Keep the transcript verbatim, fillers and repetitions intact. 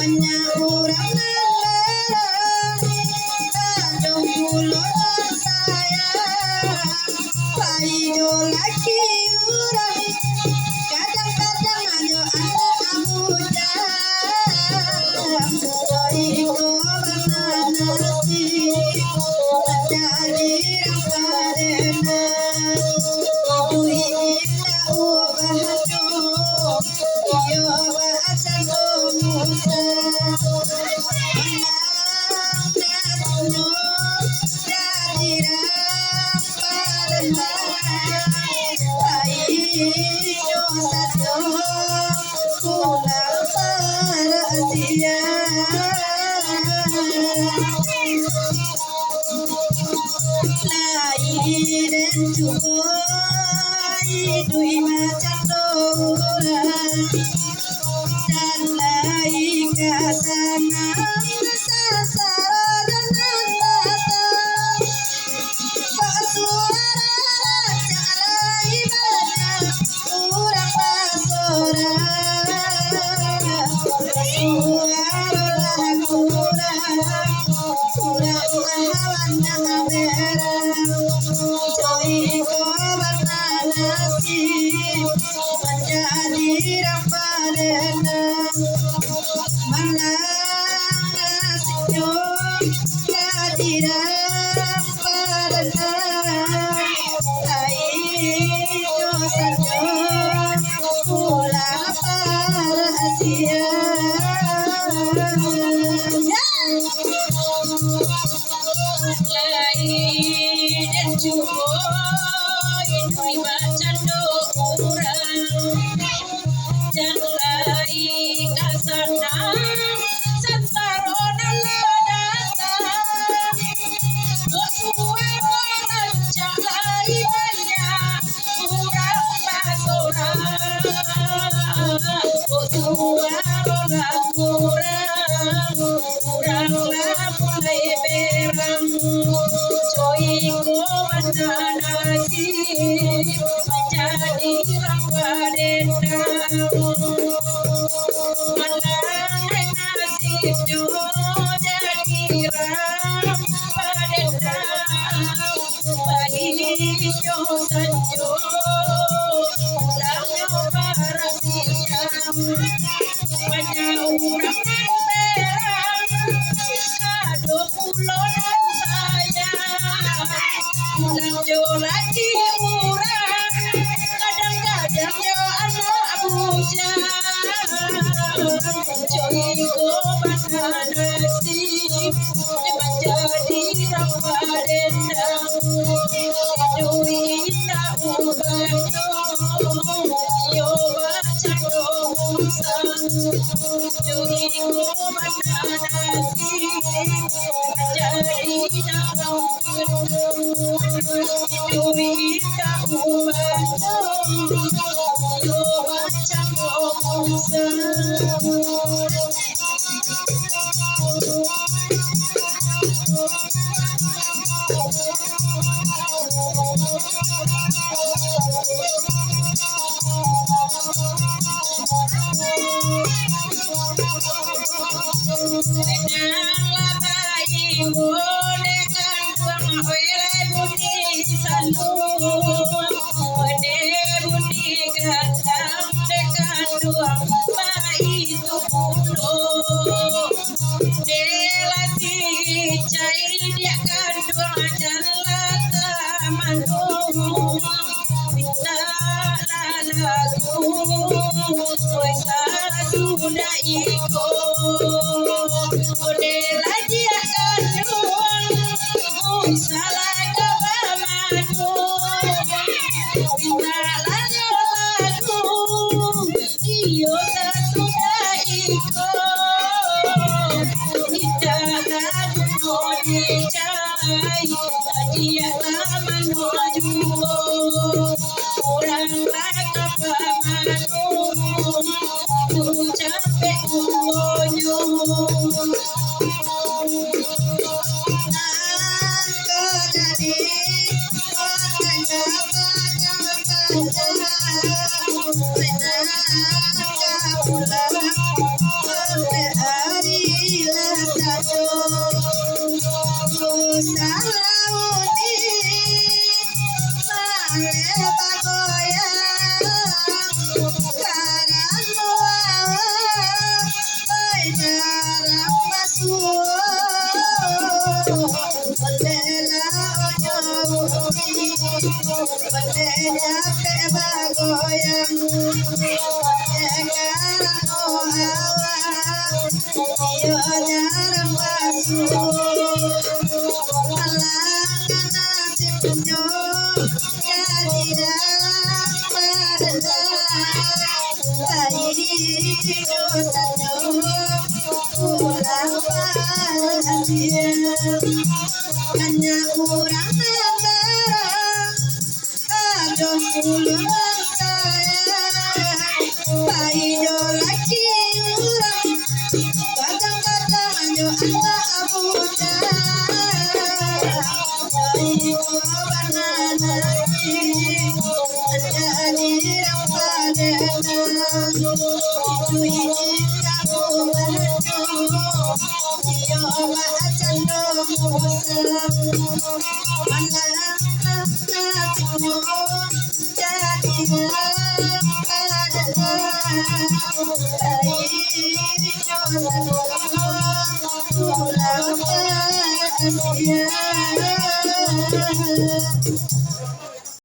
Banyak urang nan larang, ado pulo nan sayang. Pai jo laki urang, kadang-kadang jo anak bujang. Iko bana nasib, manjadi urang parenang. Iduik indak ubah jo, iyo bacando Musa. Manang nasibnyo jadi urang parenang, pai jo sajo pulang parasian. Lai den cubo iduik bacando urang, jan lai ka sanang sansaro jo nan datang. Basuaro rancak lai banyak urang basorang. Basuaro lah kurang, kurang lah banyak berang. Iko bana nasib, manjadi urang parenang. Manang nasibnyo jadi urang parenang, pai jo sajo pulang parasian. Lai den cubo iduik bacando urang, jan lai ka sanang sansaro nan lah datang. Basuaro rancak lai banyak urang basorang. Basuaro lah kurang, kurang lah mulai berang. Iko bana nasib, manjadi urang parenang. Manang nasibnyo jadi urang parenang, pai jo sajo pulangnyo parasian. Banyak urang nan berang, ado pulo nan sayang. Pulang jo laki urang, kadang-kadang jo anak bujang. Iko bana nasib, manjadi urang parenang. Iduik indak ubah jo, iyo bacando Musa. Iko bana nasib, manjadi urang Nan lah baimbau dek kanduang, oe lai bunyi saluang. Dek bunyi gatang dek kanduang, baitu pulo. Dek lah sicai dek kanduang, jan lah tamanduang. Mintaklah lagu, weh, sasudah iko. Ondeh lah ciek kanduang, salah ka bamanduang. Mintaklah lagu, iyo sasudah iko. Mintaklah lagu no dicai. Ajiak lah manuju, urang lah ka pamanduang, tu capek tuonyo. Nan ka jadi Banyak urang nan barang, ado puluah nan sayang, pai jo laki urang, kadang-kadang jo anak budak. Iko bana nasib, andak dirang padana, itu izin kamu baju.